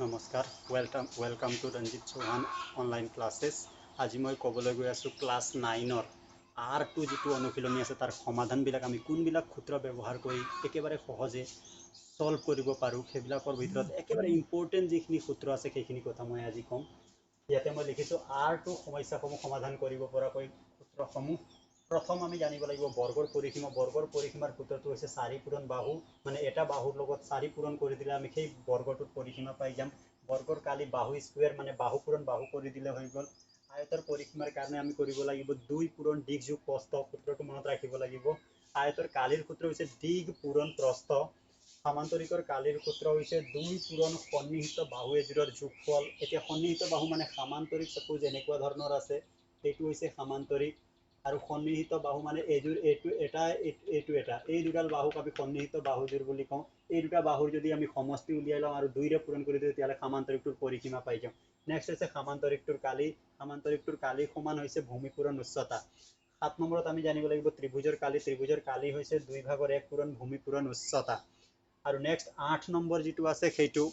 নমস্কাৰ, welcome to Ranjit Chauhan online classes. আজি মই ক'বলৈ গৈ আছোঁ ক্লাছ 9ৰ আৰ 2 যিটো অনুশীলনী আছে, তাৰ সমাধানবিলাক আমি কোনবিলাক সূত্ৰ ব্যৱহাৰ কৰি একেবাৰে সহজে ছল্ভ কৰিব পাৰোঁ। সেইবিলাকৰ ভিতৰত একেবাৰে ইম্পৰ্টেণ্ট যিখিনি সূত্ৰ আছে, সেইখিনি কথা মই আজি ক'ম। ইয়াতে মই লিখিছোঁ আৰ 2 সমস্যাসমূহ সমাধান কৰিব পৰাকৈ সূত্ৰসমূহ। প্ৰথম আমি জানিব লাগিব বৰ্গৰ পৰিসীমা। বৰ্গৰ পৰিসীমাৰ সূত্ৰটো হৈছে চাৰি পূৰণ বাহু, মানে এটা বাহুৰ লগত চাৰি পূৰণ কৰি দিলে আমি সেই বৰ্গটোৰ পৰিসীমা পাই যাম। বৰ্গৰ কালি বাহু স্কুৱেৰ, মানে বাহু পূৰণ বাহু কৰি দিলে হৈ গ'ল। আয়তৰ পৰিসীমাৰ কাৰণে আমি কৰিব লাগিব দুই পূৰণ দীঘ যোগ প্ৰস্থ। সূত্ৰটো মনত ৰাখিব লাগিব। আয়তৰ কালিৰ সূত্ৰ হৈছে দীঘ পূৰণ প্ৰস্থ। সামান্তৰিকৰ কালিৰ সূত্ৰ হৈছে দুই পূৰণ সন্নিহিত বাহু এযোৰৰ যোগফল। এতিয়া সন্নিহিত বাহু মানে সামান্তৰিক চাপোজ এনেকুৱা ধৰণৰ আছে, সেইটো হৈছে সামান্তৰিক। আৰু সন্নিহিত বাহু মানে এইযোৰ, এইটো এটা, এইটো এটা, এই দুডাল বাহুক আমি সন্নিহিত বাহুযোৰ বুলি কওঁ। এই দুটা বাহুৰ যদি আমি সমষ্টি উলিয়াই লওঁ আৰু দুইৰে পূৰণ কৰি দিওঁ, তেতিয়াহ'লে সামান্তৰিকটোৰ পৰিসীমা পাই যাওঁ। নেক্সট হৈছে সামান্তৰিকটোৰ কালি। সামান্তৰিকটোৰ কালি সমান হৈছে ভূমি পূৰণ উচ্চতা। 7 নম্বৰত আমি জানিব লাগিব ত্ৰিভুজৰ কালি। ত্ৰিভুজৰ কালি হৈছে দুই ভাগৰ এক পূৰণ ভূমি পূৰণ উচ্চতা। আৰু নেক্সট 8 নম্বৰ যিটো আছে সেইটো,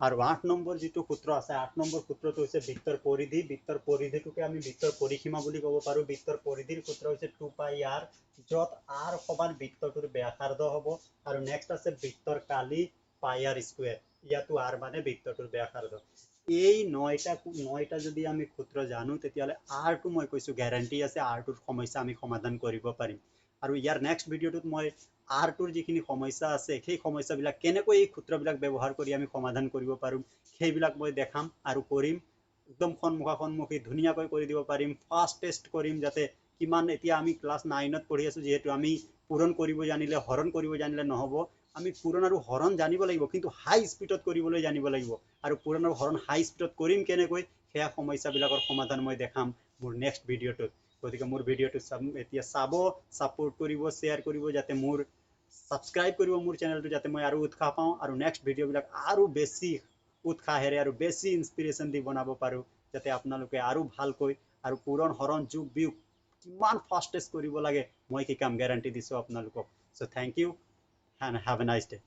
আৰু 8 নম্বৰ যিটো সূত্ৰ আছে, 8 নম্বৰ সূত্ৰটো হৈছে বৃত্তৰ পৰিধি। বৃত্তৰ পৰিধিটোকে আমি বৃত্তৰ পৰিসীমা বুলি ক'ব পাৰোঁ। বৃত্তৰ পৰিধিৰ সূত্ৰ হৈছে 2 পাই আৰ, য'ত আৰ সমান বৃত্তটোৰ ব্যাসাৰ্ধ হ'ব। আৰু নেক্সট আছে বৃত্তৰ কালি, পাই আৰ স্কুৱেৰ, ইয়াতো আৰ মানে বৃত্তটোৰ ব্যাসাৰ্ধ। এই নয়টা যদি আমি সূত্ৰ জানো, তেতিয়াহ'লে আৰটো মই কৈছোঁ গেৰাণ্টি আছে, আৰটোৰ সমস্যা আমি সমাধান কৰিব পাৰিম। আৰু ইয়াৰ নেক্সট ভিডিঅ'টোত মই আৰ 2ৰ যিখিনি সমস্যা আছে, সেই সমস্যাবিলাক কেনেকৈ এই সূত্ৰবিলাক ব্যৱহাৰ কৰি আমি সমাধান কৰিব পাৰোঁ, সেইবিলাক মই দেখাম আৰু কৰিম। একদম সন্মুখা সন্মুখী ধুনীয়াকৈ কৰি দিব পাৰিম, ফাষ্ট টেষ্ট কৰিম যাতে কিমান। এতিয়া আমি ক্লাছ 9ত পঢ়ি আছোঁ যিহেতু, আমি পূৰণ কৰিব জানিলে, হৰণ কৰিব জানিলে নহ'ব। আমি পূৰণ আৰু হৰণ জানিব লাগিব, কিন্তু হাই স্পীডত কৰিবলৈ জানিব লাগিব। আৰু পূৰণ আৰু হৰণ হাই স্পীডত কৰিম কেনেকৈ, সেয়া সমস্যাবিলাকৰ সমাধান মই দেখাম মোৰ নেক্সট ভিডিঅ'টোত। গতিকে মোৰ ভিডিঅ'টো এতিয়া চাব, ছাপোৰ্ট কৰিব, শ্বেয়াৰ কৰিব, যাতে মোৰ ছাবস্ক্ৰাইব কৰিব মোৰ চেনেলটো, যাতে মই আৰু উৎসাহ পাওঁ আৰু নেক্সট ভিডিঅ'বিলাক আৰু বেছি উৎসাহেৰে আৰু বেছি ইনস্পিৰেশ্যন দি বনাব পাৰোঁ, যাতে আপোনালোকে আৰু ভালকৈ আৰু পূৰণ, হৰণ, যোগ, বিয়োগ কিমান ফাষ্টেষ্ট কৰিব লাগে মই শিকাম, গেৰাণ্টি দিছোঁ আপোনালোকক। So thank you and have a nice day.